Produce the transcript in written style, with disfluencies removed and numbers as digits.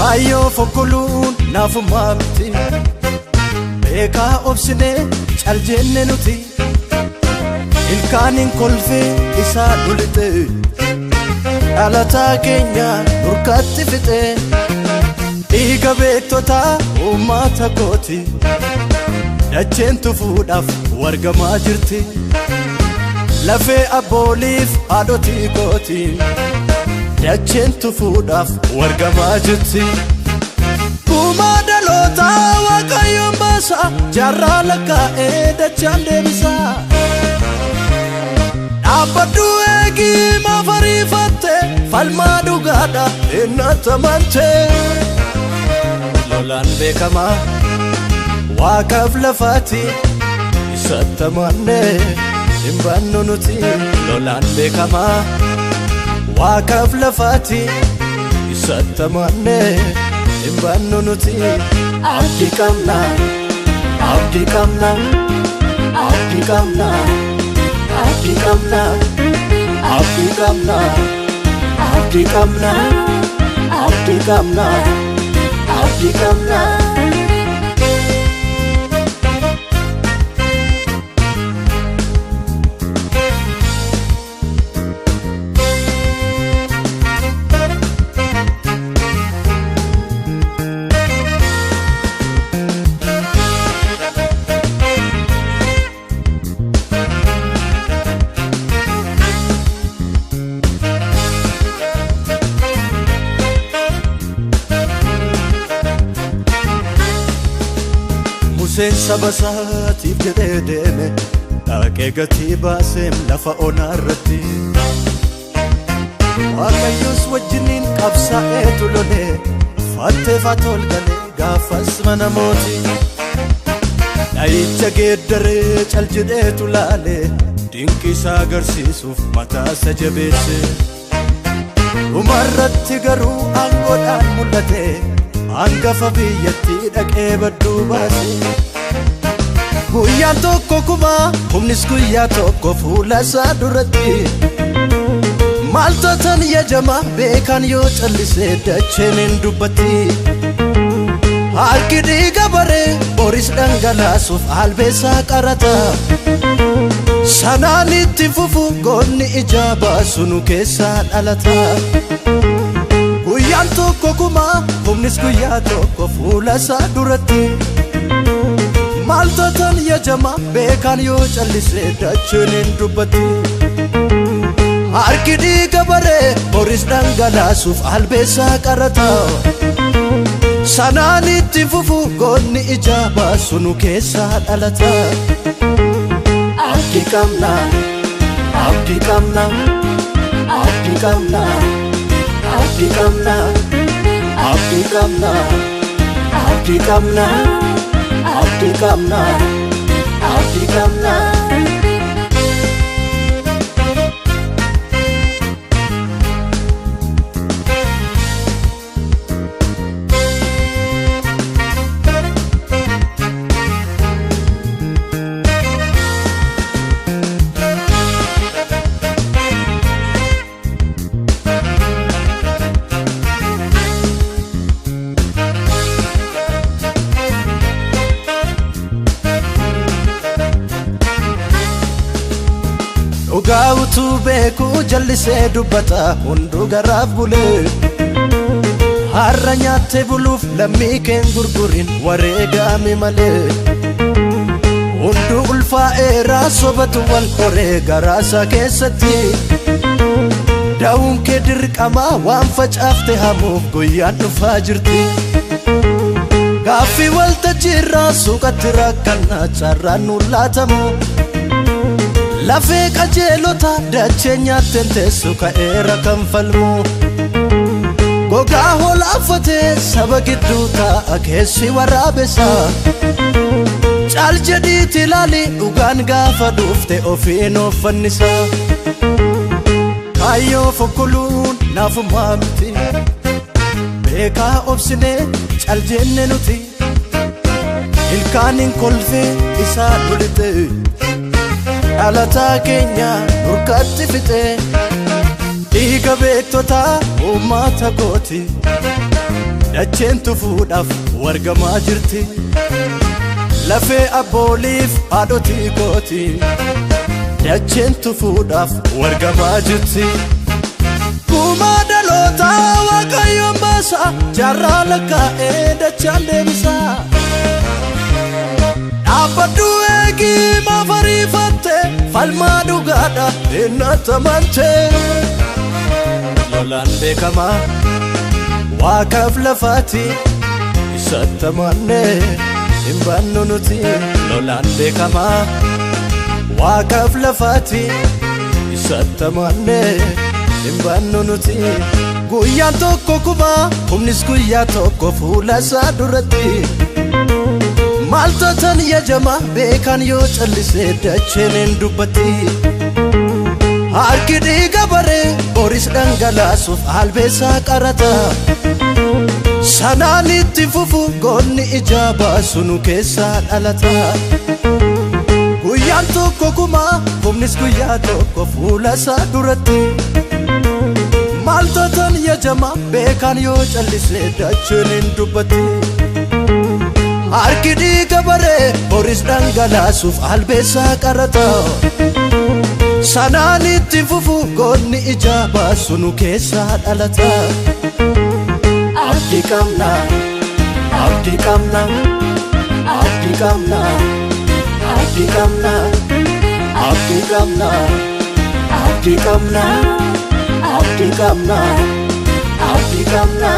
Kaayyoo fokkoluun naafummaa miti. Beekaa obsinee cal jenne nuti. Ilkaaniin kolfee isaa dhulixe. Dhalataa keenya nurkatti fixe. Dhiiga beektotaa uummata kooti. Dacheen tufuudhaaf wargamaa jirti. Lafee abbooliif haadhotii kooti. Dacheen tufuudhaaf wargamaa jirti. Gumaa dhalootaa Waaqayyoon baasa. Jaarraa lakkaa'ee dachaan deebisa. Dhaabbadhu eegii maaf ariifatte, falmaa dhugaadha innatti amante. Lolaan beekamaa waaqaaf lafaati, isatti amanne hin baannu nuti. Lolaan beekamaa waaqaaf lafaati, isatti amanne hin baannu nuti. Abdii qabna, abdii qabna, abdii qabna, abdii qabna, abdii qabna, abdii qabna, abdii qabna, abdii qabna. Museen saba isaatiif jedhee deeme, dhaqee gatii baaseem lafa onaa irratti. Waaqayyos wajjiniin qabsaa'eetu lolee, fatteefaa tol galee gaafas mana mootii. Dhayicha geeddaree cal jedheetu laalee, dinqii isaa agarsiisuuf mataasa jabeesse. Dhumarratti garuu aangoodhaan mul'ate, hangafa biyyattii dhaqee badduu baase. Guyyaan tokko kuma, humnis guyyaa tokko fuula isaa duratti. Maal taatan yajama beekan yoo callise dacheen hin dubbatti. Harki dhiiga baree boris dhangalaasuuf albeessaa qarata. Sanaan itti fufu goonni ijaa baasu nu keessaa dhalata. Guyyaan tokko kuma, humnis guyyaa tokko fuula isaa duratti. Maal taatan yajama beekan yoo callise dacheen hin dubbatti. Harki dhiiga baree boris dhangalaasuuf albeessaa qarata. Sanaan itti fufu goonni ijaa baasu nu keessaa dhalata. Abdii qabna, abdii qabna, abdii qabna, abdii qabna, abdii qabna, abdii qabna, abdii qabna, abdii qabna. Dhugaa utuu beekuu jallisee dubbata hunduu garaaf bulee. Har'a nyaattee buluuf lammii keen gurgurin wareegame malee. Hunduu ulfaa'eeraa sobatu wal horee garaasaa keessatti. Da'uun kee dirqamaa waan facaafte hamuuf guyyaan dhufaa jirti. Gaaffii waltajjiirraa suuqatti rakkannaa carraan nu laatamu. Lafee qajeelota dachee nyaatteen teessu ka'eera kan falmu. Gogaa hoolaafatee saba gidduu taa'a keessi waraabessa. Caal jedhiiti ilaali dhugaan gaafa dhufte ofiin of fannisa. Kaayyoo fokkoluun naafummaa miti. Beekaa obsinee cal jenne nuti. Ilkaaniin kolfee isaa dhulixe. Dhalataa keenya nurkatti fixe. Dhiiga beektotaa uummata kooti. Dacheen tufuudhaaf wargamaa jirti. Lafee abbooliif haadhotii kooti. Dacheen tufuudhaaf wargamaa jirti. Gumaa dhalootaa Waaqayyoon baasa, jaarraa lakkaa'ee dachaan deebisa. Dhaabbadhu eegii, maaf ariifatte? Falmaa dhugaadha innatti amante. Lolaan beekamaa waaqaaf lafaati, isatti amannee hin baannu nuti. Lolaan beekamaa waaqaaf lafaati, isatti amannee hin baannu nuti. Guyyaan tokko kumaa, humnis guyyaa tokko fuula isaa duratti. Maal taatan yajama, beekan yoo callise dacheen hin dubbatti. Harki dhiiga baree boris dhangalaasuuf albeessaa qarata. Sanaan itti fufu goonni ijaa baasu nu keessaa dhalata. Guyyaan tokko kumaa, humnis guyyaa tokko fuula isaa duratti. Maal taatan yajama, beekan yoo callise dacheen hin dubbatti. Harki dhiiga baree boris dhangalaasuuf albeessaa qarata. Sanaan itti fufu goonni ijaa baasu nu keessaa dhalata. Abdii qabna, abdii qabna, abdii qabna, abdii qabna, abdii qabna, abdii qabna, abdii qabna, abdii qabna.